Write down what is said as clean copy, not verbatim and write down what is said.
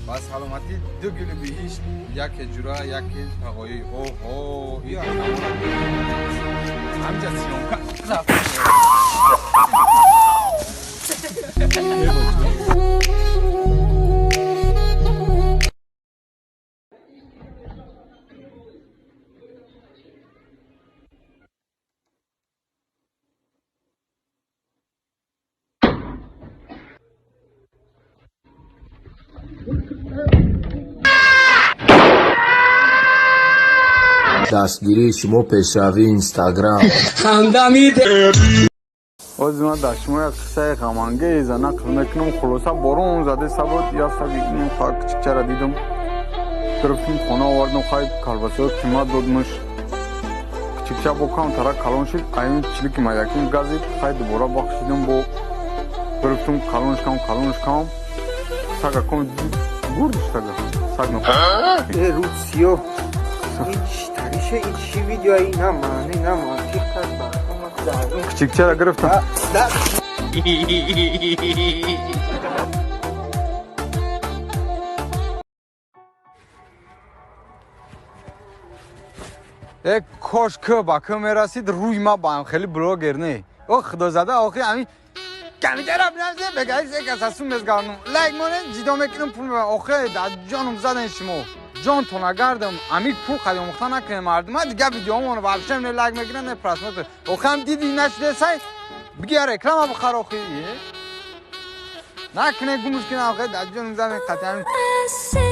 Ба саломатӣ ду гули биҳишт, яке ҷура, яке тағоӣ. Оҳо, ҳамҷа съёмка. Дастгирии шумо пешравии Инстаграм. Ози ман дар шумо як қиссаи ғамангеза нақл мекунам. Хулоса, борон заде сабуд, як саги иним ха кичикчара дидам, гирифтим, хона овардам. Хай, колбасаё қимат додмуш. Кичикча бо камтара калон шид, айн чилики майдаким газид. Хай, дубора бахшидам, бо гирифтум, калонш кам, калонш кам, сага ком гурдиш, сага саг. Руд сиёҳ, ин чӣ тарише, ин чӣ видеои, на маъни, на мантиқ аст. Кичикчара гирифтам. Э, кош ки ба ки мерасид, рӯи ма ба хеле блогер не. О, худозада, охи ами камитера бинависе, бегаи се каса сум мезгарнум, лайк монед, ҷидо мекунам, пул. Охе, дар ҷонум заден шумо, ҷонтона гардам. Ами пул қади омӯхта накунем мардума. Дига видеомоно вообще не лайк мекунан, не просмотр. Охе, ҳам диди нашидесай, бигия реклама бихар. Охи, накуне, гумш кунам. Охе, дар ҷонум заден қатъи.